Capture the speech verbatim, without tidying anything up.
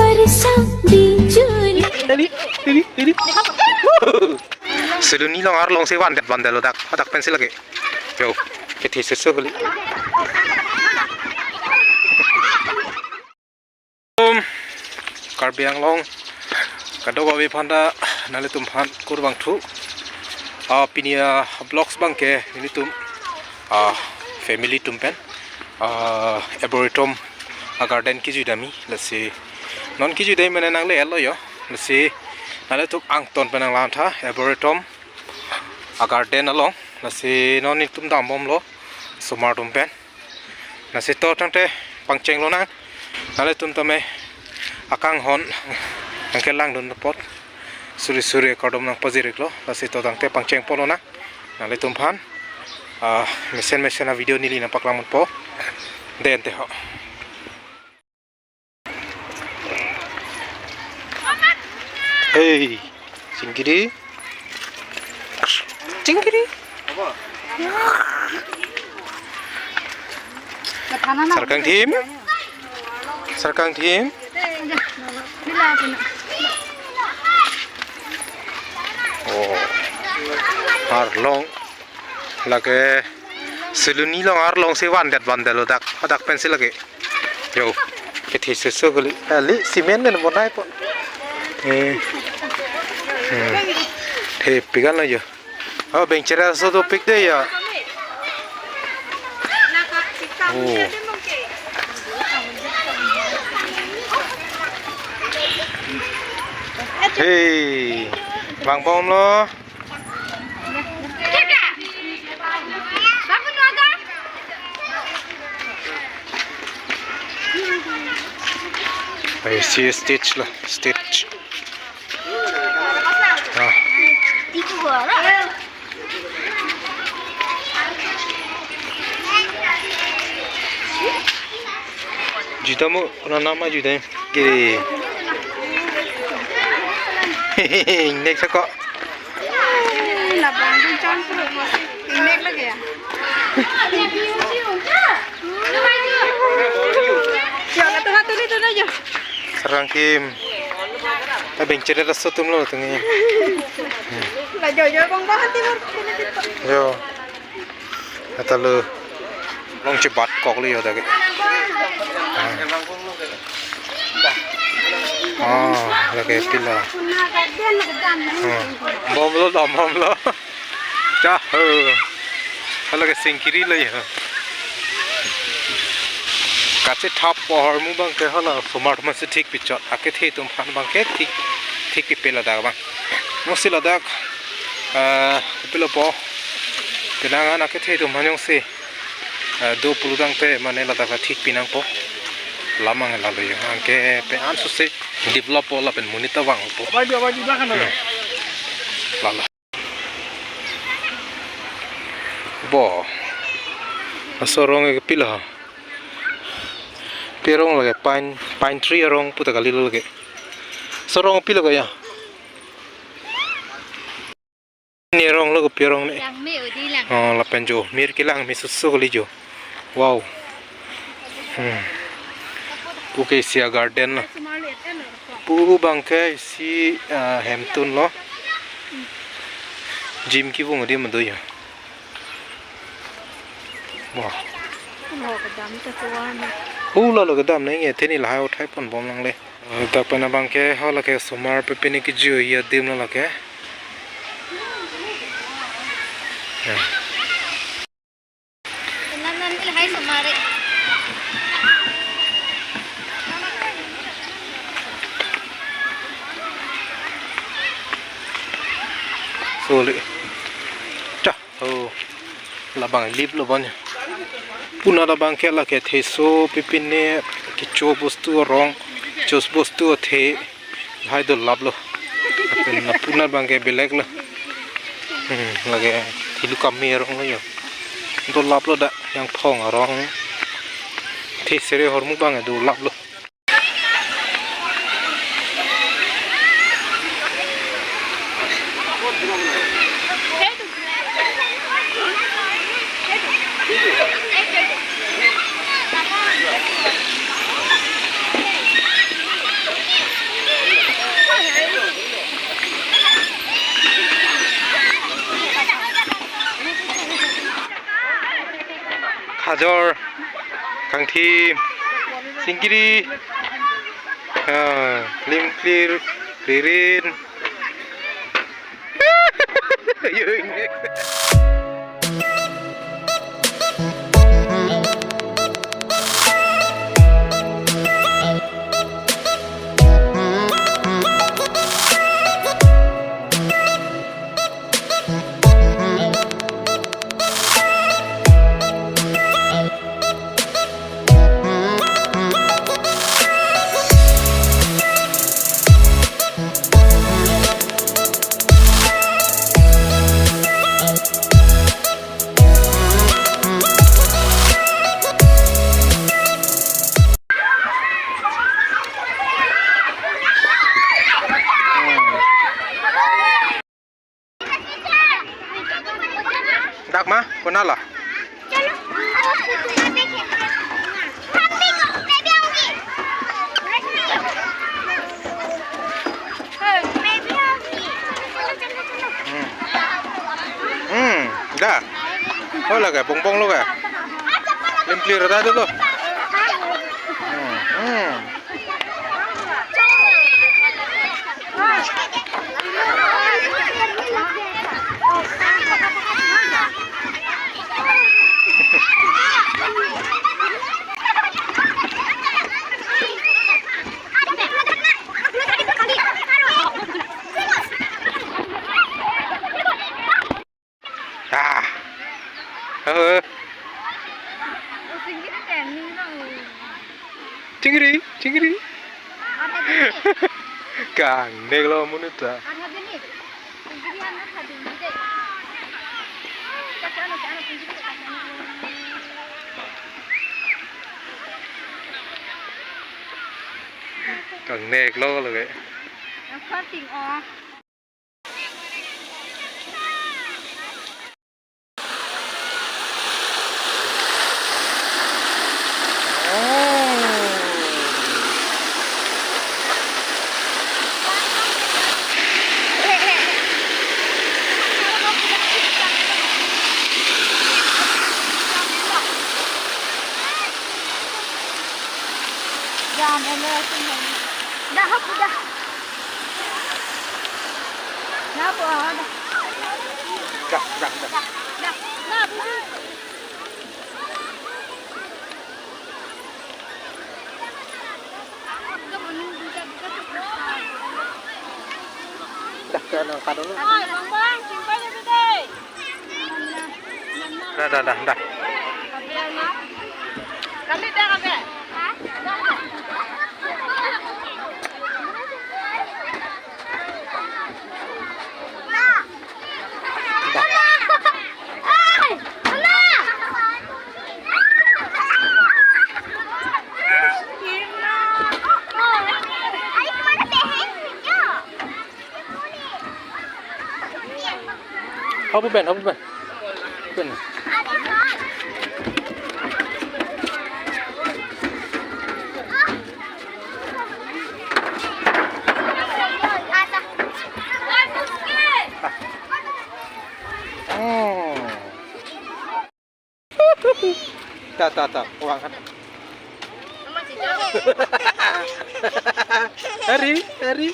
Barish bijli. Ini, ini, ini. Seluni along arlong si vandet vandet lo dak, dak pensi lake. Yo, kethe seso kali. Um, Karbi Anglong kadokave aphanta nanglitum aphan kurvangthu. Ah, pini a-vlogs abangke nelitum, ah, family atum pen, ah, arboretum a-garden kejui damji, lasi non kejui damji mane nangle-etlo yo, lasi nanglitum angton pen nanglangtha arboretum a-garden along, lasi non nelitum dambomlo osomar atum pen. Lasi to tangte pangchenglonang. Nanglitum tame akanghon nangkelangdun apot suri suri kardom nangpajir-iklo. Lasi to tangte pangchengponlonang nanglitum aphan. Ah, mesen mesen a-video neli nangpaklang ponpo. Den te ho. Hey, chingkiri. Chingkiri. Sarkang thim. Sarkang thim. Oh. Arlong. Lake seluni along arlong si vandet vandet lo dak, dak pensi lake. Yo, kethe seso kali. Ali cement pen bonai po. Eh. Hmm. Thepik-an lo yo. Oh, bengchera so dopik de ya. Oh. Hey, vangbomlo. Ai, si stage lo, stage. Ah. Juda mo, kona nama juda. Ke. Next ako. Labang dun chance lo. Next lagi ya. Yo, la tuma tuli tuli yo. Sarkang thim. Ta bengchera laso atum lo tangte. La jo jo bang bang timur. Yo. Atalo. Long chebat kok liyo dagi. Ah, lake pila. Ah, bomlo dam bomlo. Cha ho. Hala ke singkiri lo ya. Kachethap ahormu abangke hala osomar atum si thik pichot. Akethe atum aphan abangke thik, thik pipe ladak abang. Jongsi ladak, eh, pilo po. Penang an akethe atum aphan jongsi, eh, do pulo tangte mane ladak thik pinangpo. Lamang lalo yo. Anke pen-an susi develop po lapen monit ta vangpo. Hmm. Lalo. Bo. Laso arong ke pilo. Pi arong lake pine, pine tree arong pu ta kalilo lake. Laso arong pilo ko ya. Ne arong lo ko pi arong ne. Langme odi lang. Oh, lapen jo. Mir kelang me susu kali jo. Wow. Hmm. Pu ke isi a-garden lo. Pu abangke isi, ah, hemtun lo. Gym kevung adim do ya. Wah. Lo kedam ta kuan. Hu lalo kedam nang ye theni lahai uthai ponbom nangle. Dak pen abangke hala ke osomar pepine kejui adim lo lake. Ya. Nan nan lahai osomar re. Soli. Cha. Oh, labang lip lo bon. Puna labangke lake theso pepine kecho bostu arong, chos bostu athe lahai dolaplo. Lapen puna abangke belek lo. Hmm, lake thilu kami arong lo yo. Dolaplo dak Yangphong arong. Thesere ahormu abang dolaplo. Ajor, kangthim, singkiri, ah, limklir, ririn. Dak ma, konat lo? Hmm. Hmm, da. Oh, lake, pong pong lo ke. Limklir ta tu tu. Hmm, hmm. Ah. Eh. Chingri, chingri. Kangnek lo monit ta. Kangnek lo lake. Dah, hap, dah. Dah, po, ah, dah. Dah, dah, dah. Dah, dah, dah, bu. Dah, dah, dah, dah, dah. Dah, dah, dah, dah. Hop pen, hop pen. Pen. Hmm. Ta, ta, ta, uang kan. Hari, hari.